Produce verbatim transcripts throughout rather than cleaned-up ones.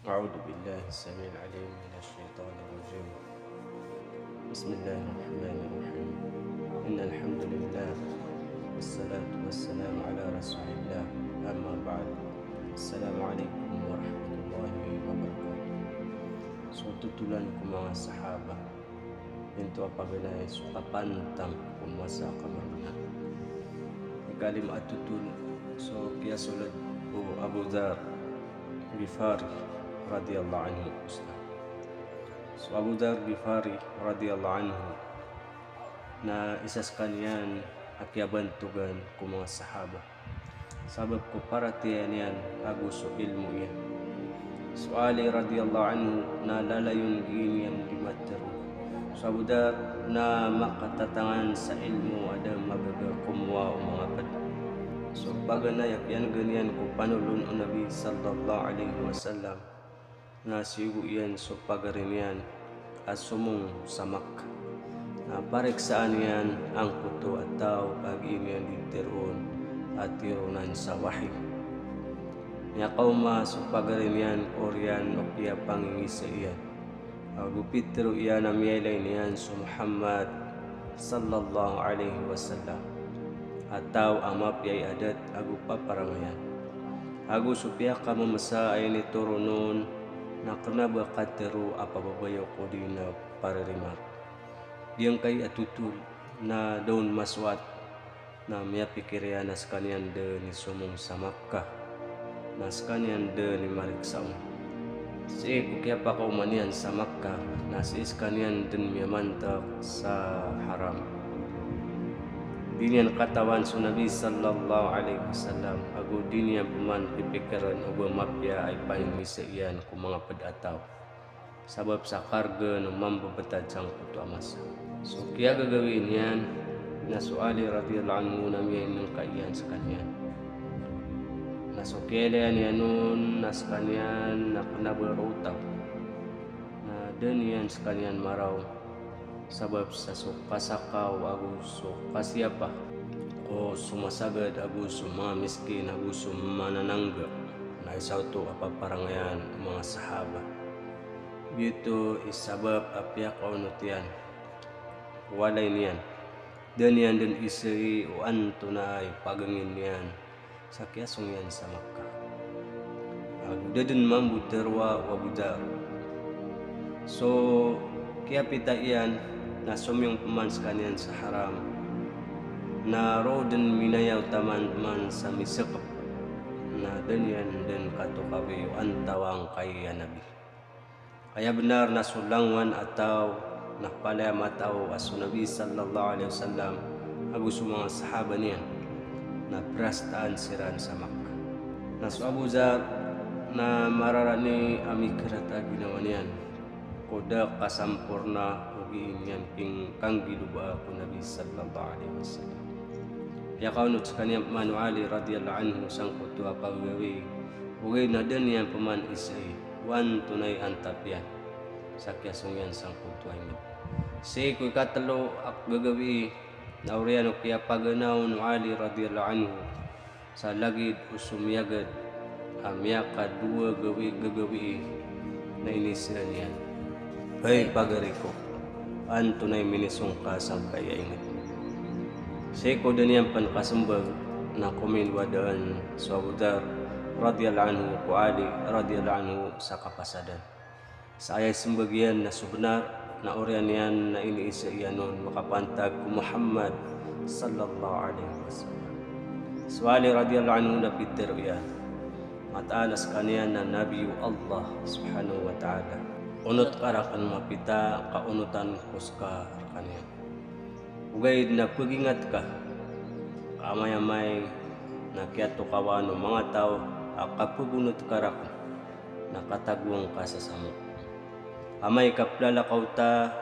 أعوذ بالله السميع العليم من الشيطان الرجيم. بسم الله الرحمن الرحيم. إن الحمد لله والصلاة والسلام على رسول الله. أما بعد. السلام عليكم ورحمة الله وبركاته. So totolan ko manga sahaba. Ino oto a paganay so kapantang ko masa a kamargna. Ikalima a totol, so kiyasold o Abu Dharr Ghifari radiyallahu anhu. So Abu Dharr Ghifari radiyallahu anhu na isa skaniyan a kiyabantogan ko manga sahaba. Sabap ko paratiyaya niyan ago so ilmo iyan. So Ali radiyallahu anhu na lalayon gii niyan di matero. So Abu Dharr na makatatangan sa ilmo a da magaga komowa o manga pd. So paganay a kiyan'ga niyan ko panolon o Nabi sallallahu alaihi wasallam na siyogo iyan so pagari niyan a somong sa Makkah. Na pariksaan iyan angkoto a taw a gii niyan di teroon a tironan sa wahi. Miyakaoma so pagari niyan oriyan o kiyapangingisa iyan. Ago pitero iyan a miyailay niyan so Muhammad sallallahu alaihi wasallam a taw a mapiya i adat ago paparangayan. Ago so piyakamamasa a initoroon on na kena ba katero a pababayok odi na paririmat. Giyangkai a totol na da on masowat na miyapikir iyan a skaniyan den i somong sa Makkah, na skaniyan den i mariksa on. Sii ko kiyapakaoma niyan sa Makkah, na sii skaniyan den miyamantak sa Haram. Di niyan katawan so Nabi sallallahu alaihi wasallam, ago di niyan pman pipikirn o ba mapiya a ipangingisa iyan ko manga pd a taw. Sabap sa kargn o mambebetad sangkoto a masa. So kiyagagawii niyan na so Ali radiyallahu anhu na miyainengka iyan skaniyan. Na so kiyailaya niyan on na skaniyan na kena ba roo taw. Na da niyan skaniyan maraw. Sabap sa so kasakaw ago so kasiyapa ko somasagad ago so manga miskin ago so mananangga na isa oto a paparangayan o manga sahaba. Giyoto i sabap a piyakaonot iyan ko walay niyan. Da niyan den isai o antonaa i pagangin iyan sa kiyasong iyan sa Makkah. Ago da den mambo teroa o Abu Dharr. So kiyapita iyan na somiyong pman skaniyan sa Haram. Na roo den minayaw taman pman sa misekep. Na da niyan den katokawi o antaa angkai a Nabi. Aya benar na so langowan a taw na palaya matao a so Nabi sallallahu alaihi wasallam ago so manga sahaba niyan na prastaan siran sa Makkah. Na so Abu Dharr na mararani a mikirat a ginawa niyan ko da kasamporna o gii niyan pingkanggilobaa ko Nabi sallallahu alaihi wasallam. Piyakaonot skaniyan pman o Ali radiyallahu anhu sangkoto a pagagawii, ogaid na da niyan pman isai o antonaa i antap iyan sa kiyasong iyan sangkoto a ingd. Sii ko ikatelo a gagawii na oriyan o kiyapaganaw on o Ali radiyallahu anhu sa lagid o somiyagad a miyakadowa gawii, gagawii na inisaan iyan. Hay pagari ko, antonaa i minisong ka sangkai a ingd? Sii ko da niyan pn kasembag na komindowa dn so Abu Dharr radiyallahu anhu ko Ali radiyallahu anhu sa kapasadan. Sa aya isembag iyan na so benar, na oriyan iyan na iniisa iyan on makapantag ko Muhammad sallallahu alaihi wasallam. So Ali radiyallahu anhu na pitero iyan, mataan a skaniyan na Nabi o Allah subhanahu wa ta'ala. Onot ka rakn mapita ka onotan ko ska rkaniyan. Ogaid na pagingat ka, ka amay-amay na kiyatokawan o manga taw a kapagonot ka rakn na katagoan ka sa samok. Amay ka plalakaw ta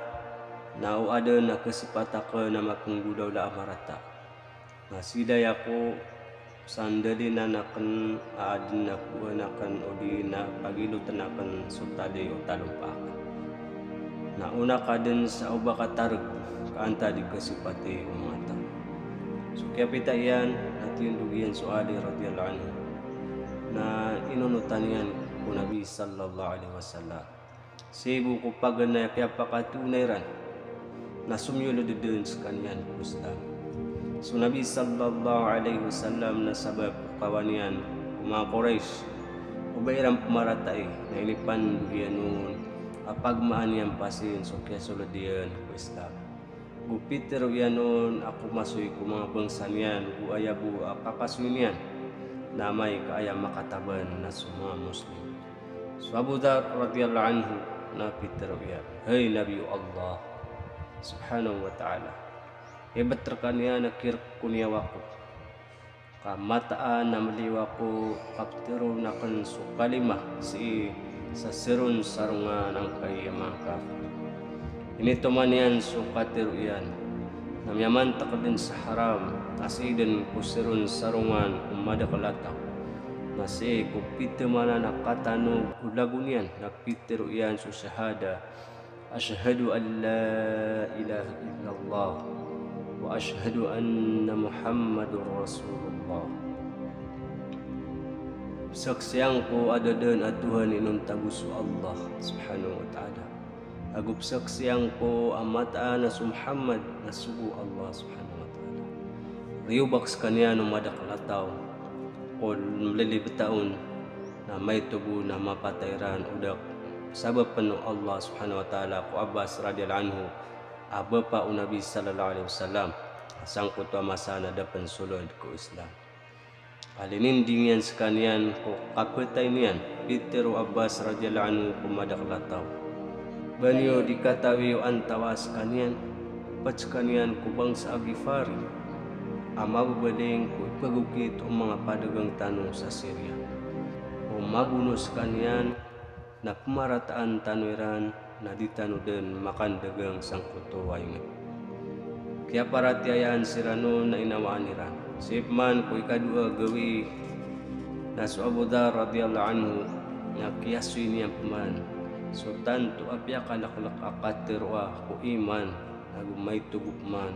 na o adn a kasipat akn a mapenggolawla a marata, na silay ako sa ndalinan akn a adn a kowan akn odi na pagilotn akn so tali o talompa akn. Na ona ka dn sa o ba katarg ka antaa di kasipati o manga taw. So kiyapita iyan na tiyondog iyan so Ali radiyallahu anhu na inonotan iyan ko Nabi sallallahu alaihi wasallam. Sii bo ko paganay a kiyapakatoona iran na somiyolod dn skaniyan ko Islam. So Nabi sallallahu alaihi wasallam na sabap ko kawan iyan ko manga Quraysh, o ba iran pmaratai, na inipandog iyan on a pagmaan iyan pasin so kiyasolod iyan ko Islam. Go pitharo iyan on a komasoy ko manga bangsa niyan, go aya bo a kakasoy niyan na amay ka aya makataban na so manga Muslim. So Abu Dharr radhiyallahu anhu na pitharo iyan, hay Nabi o Allah subhanahu wa ta'ala, ibt rkaniyan a kirk ko niyawa ko ka mataan a mliyo ako ka ptharoon akn so kalima sii sa siron sarongan angkai a manga kafir. Initoman iyan so katharo iyan na miyamantk dn sa haram a sii dn ko siron sarongan o madakl a taw. Na sii ko pithamanan a katanog o lago niyan na pitharo iyan so shahada, ashhadu an la ilaha illallah wa ashhadu anna Muhammadur Rasulullah. Pzaksian ko a da dn a Tuhan inonta bo so Allah subhanahu wa ta'ala. Ago pzaksian ko a mataan a so Muhammad na sogo o Allah subhanahu wa ta'ala. Riyobak skaniyan o madakl a taw ko mlilibta on na maito bo na mapatay iran o da sabapn o Allah subhanahu wa ta'ala ko Abbas radhiyallahu anhu a bapa o Nabi sallallahu alaihi wasallam, a sangkoto a masa na da pn solod ko Islam. Ka lininding iyan skaniyan ko kapatay niyan, pitharo o Abbas radhiyallahu anhu ko madakl a taw, ba niyo di katawi o antawaa skaniyan? Pd skaniyan ko bangsa a Ghifari a mababaling ko ipagokit o manga padagang tano sa Syria. O magono skaniyan na pmarataan tano iran na di tano dn makandagang sangkoto a ingd. Kiyaparatiyayaan siran on na inawaan iran. Sii pman ko ikadowa a gawii na so Abu Dharr radhiyallahu anhu na kiyasoy niyan pman so tanto a piyakalaklk a katharoa ko iman, ago maito bo pman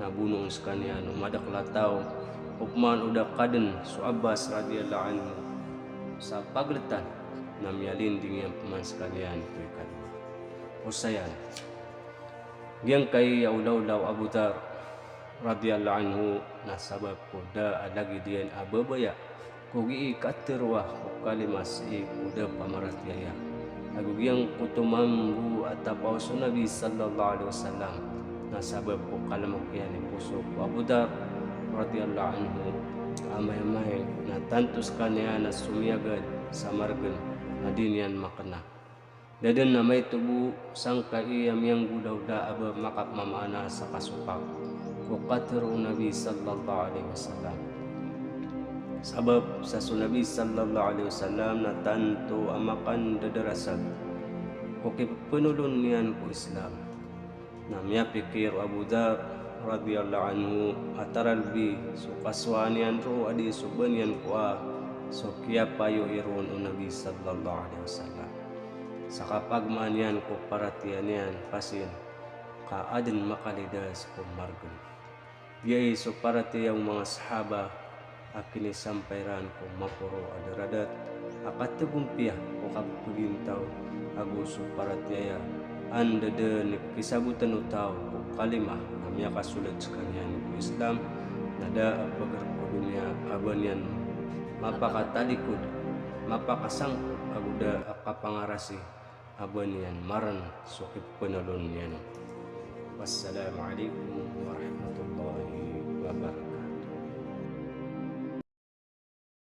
na bonoon skaniyan o madakl a taw, opama o da kadn so Abbas radhiyallahu anhu sa pagltan, na miyalinding iyan pman skaniyan ko ikadowa. Osayan, giyangkai a olaola o Abu Dharr radhiyallahu anhu na sabap ko da a lagid iyan a babaya ko gii katharoa ko kalima sii ko da pamaratiyaya. Ago giyangkoto mambo a tapaos o Nabi sallallahu alaihi wasallam na sabap ko kalmk iyan i poso ko Abu Dharr radhiyallahu anhu, a amay-amay na tanto skaniyan a somiyagad sa margn a di niyan makna. Da dn a maito bo sangkai a miyanggolawla a ba makapmamaana sa kasopak ko katharo o Nabi sallallahu alaihi wasallam. Sabap sa so Nabi sallallahu alaihi wasallam na tanto a makandadarasag ko kipphnolon iyan ko Islam. Na miyapikir o Abu Dharr radhiyallahu anhu a taralbi so kasowaan iyan roo a di so ba niyan kowa so kiyapayo'i ron o Nabi sallallahu alaihi wasallam. Sa kapagmaan iyan ko paratiyaya niyan pasin ka adn makalidas ko margn. Giyai so paratiyaya o manga sahaba a kinisampay iran ko maporo a daradat a katagompiya ko kapagintawg ago so paratiyaya a anda dn i kisabotn o taw ko kalima a miyakasolod skaniyan ko Islam, na da a pagr ko doniya a ba niyan mapakatalikod, mapakasangkot ago da a kapangarasi a ba niyan marn so kipphnolon iyan on. Wassalamu alaikum warahmatullahi wabarakatuh.